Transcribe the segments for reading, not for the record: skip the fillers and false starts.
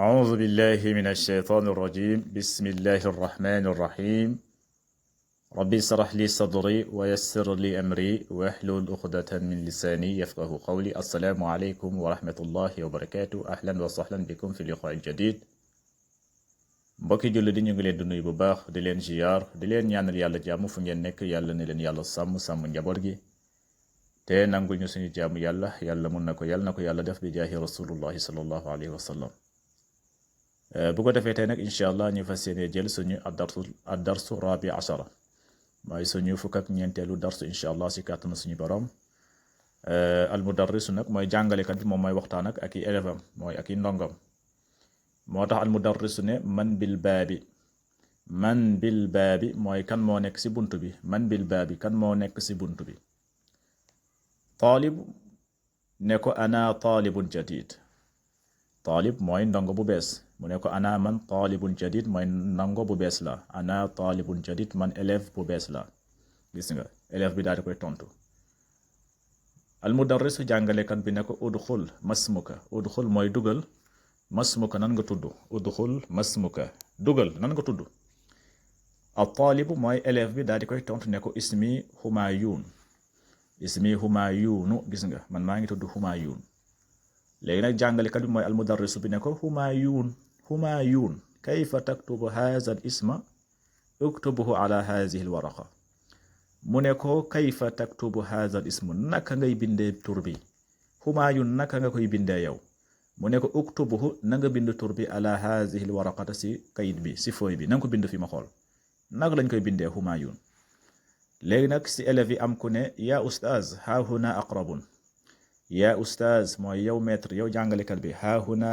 أعوذ بالله من الشيطان الرجيم بسم الله الرحمن الرحيم ربي اشرح لي صدري ويسر لي أمري واحلل عقدة من لساني يفقه قولي السلام عليكم ورحمة الله وبركاته أهلا وسهلا بكم في اللقاء الجديد mbokki julli di ñu ngi leen di nuyu bu baax di leen ziyaar di leen ñaanal yàlla jàmm fu ngeen nekk yàlla ne leen yàlla sàmm njaboot gi te nangul ñu suñu jàmm yàlla mun na ko yàlla def bi jaahi rasulullahi sallallahu alayhi wa sallam bu ko defee tey nag incha allah ñu fas yéene jël suñu addarsu rabi ashara mooy suñu fukk ak ñeenteelu darsu incha allah si kàttanu suñu borom almudarrisu nag mooy jàngalekat bi moom mooy waxtaan ak i élève am mooy ak i ndongam moo tax almudarrisu ne man bil baabi mooy kan moo nekk si bunt bi man bil baabi kan moo nekk si bunt bi taalib ne ko ana taalibun jadid taalib mooy ndongo bu bees mu ne ko ana man taalibun jadid mooy ndongo bu bees la ana taalibun jadid man élève bu bees la gis nga élève bi daal di koy tontu almudarrisu jàngalekat bi ne ko udxul masmuka udxul mooy dugal masmuka nan nga tudd udxul masmuka dugal nan nga tudd al taalibu mooy élève bi daal di koy tontu ne ko ismi humayun gis nga man maa ngi tudd humayun léegi nag jàngalekat bi mooy almudarrisu bi ne ko humayun kayfa taktubu haza al isma uktubuhu ala hazihi al waraqa mu ne ko kayfa taktubu haza al isma naka ngay bindee tur bi humayun naka nga koy bindee yow mu ne ko uktubuhu na nga bind tur bi ala hazihi al waraqata si kayit bi si fooy bi na nga ko bind fi ma xool naka lañ koy bindee humayun léegi nag si élèves yi am ku ne yaa ustaaz ha huna aqrabun yaa ustaaz mooy yow maître yow jàngalekat bi ha huna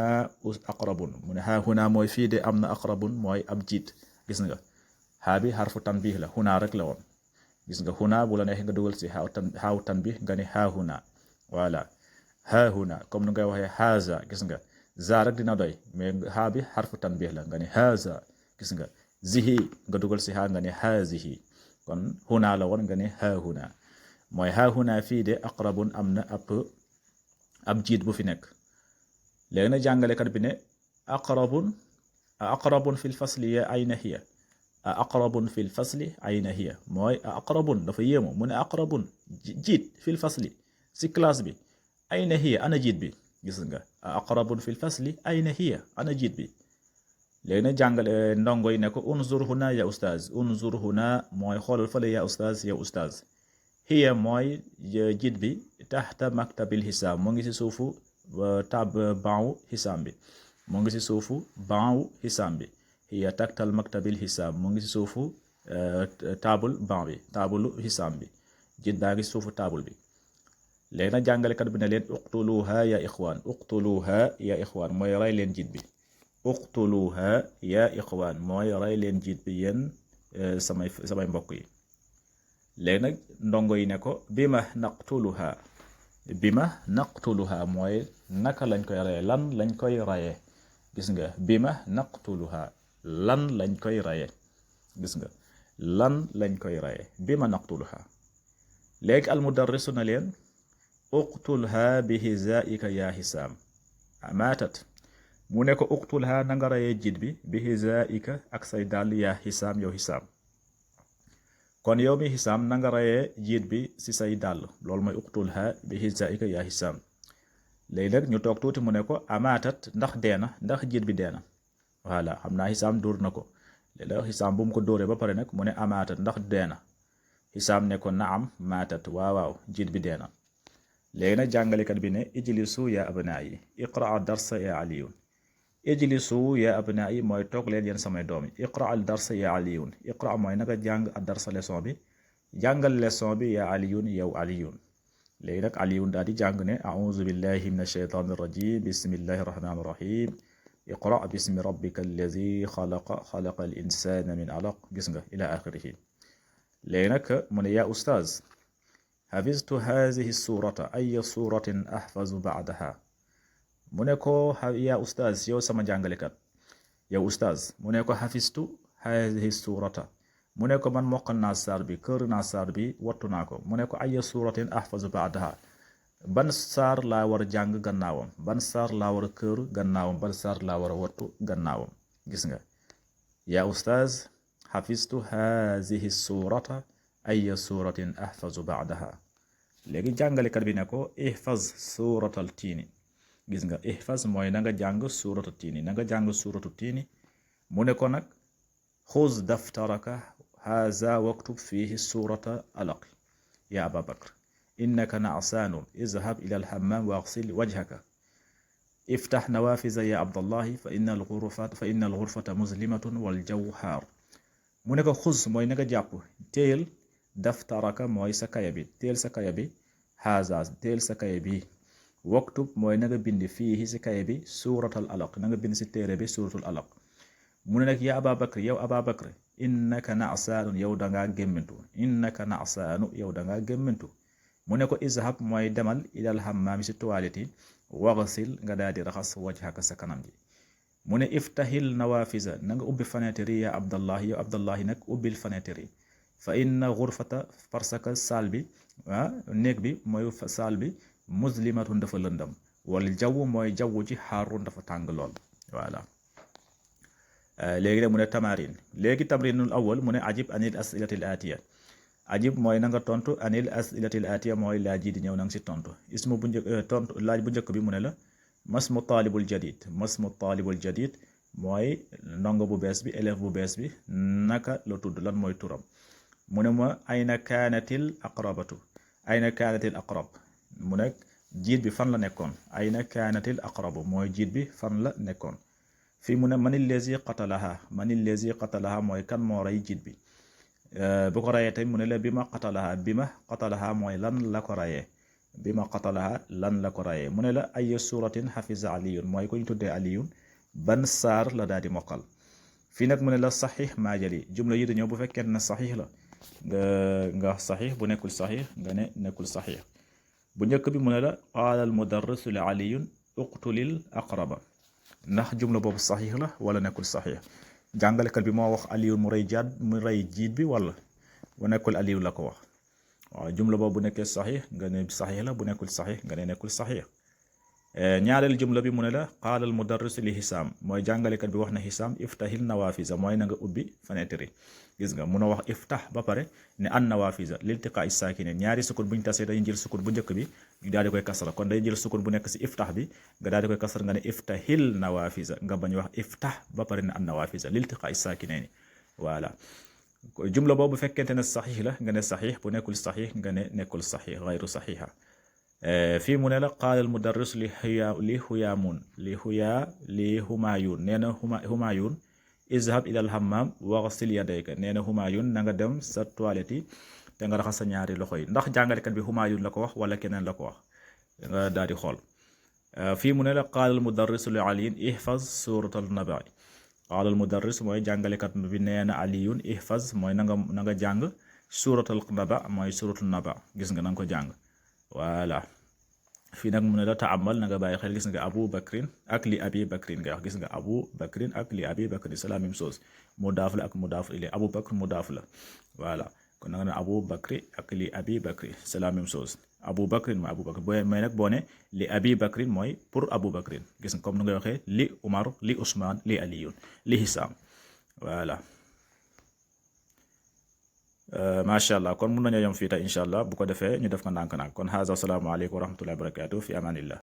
aqrabun mu ne ha huna mooy fii de am na aqrabun mooy ab jiit gis nga haa bi xarfu tanbih la huna rek la woon gis nga huna bu la neexee nga dugal si xaaw tanbih nga ne ha huna voilà ha huna comme nu ngay waxee haza gis nga za rek dina doy mais haa bi xarfu tanbih la nga ne haza gis nga zihi nga dugal si haa nga ne hazihi kon huna la woon nga ne ha huna mooy ha huna fii de aqrabun am na ab jiit bu fi nekk léegi na jàngalekat bi ne aqrabun fil fasli ya ayna hiya aqrabun fil fasli ayna hiya mooy aqrabun dafa yéemu mu ne aqrabun jiit fil fasli si classe bi ayna hiya ana jiit bi gis nga aqrabun fil fasli ayna hiya ana jiit bi léegi na jàngale ndongo yi ne ko unzur huna ya ustaaz unzur huna mooy xoolal fale ya ustaaz yow ustaaz hiya mooy jiit bi taxta maktabil xisaab mu ngi si suufu banwu xisaam bi mu ngi si suufu banwu xisaam bi hiya taktal maktabil xisaab mu ngi si suufu taabulu xisaam bi jiit baa ngi si suufu taabul bi léegi nag jàngalekat bi ne leen uqtuluha ya ixwaan mooy rey leen jiit bi uqtuluha ya ixwaan mooy rey leen jiit bi yéen samay mbokk yi léegi nag ndongo yi ne ko bima naqtuluha mooy naka lañ koy reye lan lañ koy reye gis nga bima naqtuluha lan lañ koy reye gis nga lan lañ koy reye bima naqtuluha léegi almudarrisu na leen uqtulha bi hizaika ya hisaam maatat mu ne ko uqtulha na nga reye jiit bi hizaika ak say dàll ya hisaam yow hisaam kon yow mi xisaam na nga reyee jiit bi si say dàll loolu mooy uqtulha bi hizaika yaa xisaam léegi nag ñu toog tuuti mu ne ko amaatat ndax deena ndax jiit bi deena voilà xam naa xisaam dóor na ko léegi xisaam bu mu ko dóoree ba pare nag mu ne amaatat ndax deena xisaam ne ko naam maatat waaw jiit bi deena léegi nag jàngalekat bi ne ijlisu ya abnaayi iqraa darsa ya aliyun ijlisu ya abnaayi mooy toog leen yéen samay doom yi iqra al darsa ya aliyun iqra mooy naka jàng al darsa leçon bi jàngal leçon bi ya aliyun yow aliyun léegi nag aliyun daal di jàng ne auzu billahi min ashaytani rajim bismillahi rahmani rahim iqra bismi rabbika allazi xalaqa al insana min alaq gis nga ila axirihi léegi nag mu ne yaa ustaaz hafiztu hazihi surata ay suratin ahfazu baadaha mu ne ko yaa ustaaz yow sama jàngalekat yow ustaaz mu ne ko hafistu haadihi surata mu ne ko man mokkal naa saar bi kër naa saar bi wattu naa ko mu ne ko ay suratin ahfazu baadaha ban saar laa war a jàng gannaawam ban saar laa war a këru gannaawam ban saar laa war a wattu gannaawam gis nga yaa ustaaz xafistu haadihi suurata aya suuratin ahfazu baadaha léegi jàngalekat bi ne ko ihfaz suuratal tiini gis nga ihfaz mooy na nga jàng suuratu tiini na nga jàng suuratu tiini mu ne ko nag xuz daftaraka haza waktub fihi suurata alaq ya aba bakr innaka na'saanun izhab ila alhammam waghsil wajhaka iftax nawafiza ya abdallahi fa inna alghurfata muzlimatun wal jawu xaar mu ne ko xuz mooy na nga jàpp téyel daftaraka mooy sa kaya bi téel sa kaya bi haza téel sa kaya bi waktub mooy na nga bind fii si kaya bi suuratal alaq na nga bind si téere bi suuratul alaq mu ne nag ya aba bakr yow aba bakr innaka na'saanun yow dangaa gémmintu innaka na'saanu yow dangaa gémmintu mu ne ko izhab mooy demal ilal hammaami si toilette yi waghsil nga daal di raxas wajhaka sa kanam ji mu ne iftahil nawafisa na nga ubbi fenêtre yi ya abdallahi yow abdallahi nag ubbil fenêtre yi fa inna ghurfata parce que saal bi néeg bi mooy saal bi muslimatun dafa lëndam wal jaww mooy jaww ji xaarun dafa tàng lool voilà léegi nag mu ne tamarin léegi tamrinul awal mu ne ajib anil asilatil atiya ajib mooy na nga tontu anil asilatil atiya mooy laaj yi di ñëw na nga si tontu ismu bu njëkk tontu laaj bu njëkk bi mu ne la masmu taalibul jadid masmu taalibul jadid mooy ndongo bu bees bi élève bu bees bi naka la tudd lan mooy turam mu ne ma ayna kaanatil aqrabatu ayna kaanatil aqrab mu ne jiit bi fan la nekkoon ayna kaanatil aqrabu mooy jiit bi fan la nekkoon fii mu ne manil lazi qatalaha mooy kan moo rey jiit bi bu ko rayee tamit mu ne la bi ma qatalaha mooy lan la ko rayee bi ma qatalaha lan la ko rayee mu ne la ay suratin hafiza aliyun mooy ku ñu tuddee aliyun ban saar la daal di mokkal fii nag mu ne la saxiix maajali jumla yi di ñëw bu fekkee ne saxiix la nga saxiix bu nekkul saxiix nga ne nekkul saxiix bu njëkk bi mu ne la qaala al mudarrisu li aliyun uqtulil aqraba ndax jumla boobu saxiix la wala nekkul saxiix jàngalekat bi moo wax aliyun mu rey jiit bi wala bu nekkul aliyu la ko wax waaw jumla boobu bu nekkee saxiix nga ne saxiix la bu nekkul saxiix nga ne nekkul saxiix ñaareel jumla bi mu ne la qaala al mudarris li hisaam mooy jàngalekat bi wax na hisaam iftahil nawafisa mooy na nga ubbi fenêtre yi gis nga mun a wax iftah ba pare ne an nawafisa liltiqaa saakine ñaari sukun bu ñu tasee dañuy jël sukun bu njëkk bi ñu daal di koy kasra kon day jël sukun bu nekk si iftah bi nga daal di koy kasra nga ne iftahil nawafisa nga bañ wax iftah ba pare ne an nawafisa liltiqaa saakine ni voilà jumla boobu fekkente ne saxiix la nga ne saxiix bu nekkul saxiix nga ne nekkul saxiix gayru saxiixa fii mu ne la qaala al mudarris li humayun nee na humayun izhab ila al hammam waghsil yadayka nee na humayun na nga dem sa toilette yi te nga raxas sa ñaari loxo yi ndax jàngalekat bi humayun la ko wax wala keneen la ko wax nga daal di xool fii mu ne la qaala al mudarris li aliyin ihfaz surat al naba qaala al mudarris mooy jàngalekat bi nee na aliyun ihfaz mooy na nga jàng surat al naba mooy suratul naba gis nga na nga ko jàng voilà fii nag mu ne la taamal na nga bàyyi xel gis nga abu bakrin ak li abi bakrin nga wax gis nga abu bakrin ak li abi bakrin c'est la même chose mudaaf la ak mudaaf ilay abu bakr mudaaf la voilà kon na nga ne abu bakri ak li abi bakri c'est la même chose abu bakrin mooy abu bakr mais nag boo ne li abi bakrin mooy pour abu bakrin gis nga comme nu ngay waxee li umar li usman li aliyun li hisaam voilà macha allah kon mun nañoo yem fii tey incha allah bu ko defee ñu def ko ndànk-ndànk kon haza asalaamaaleykum wa rahmatullahi wa barakatuh fi amanillah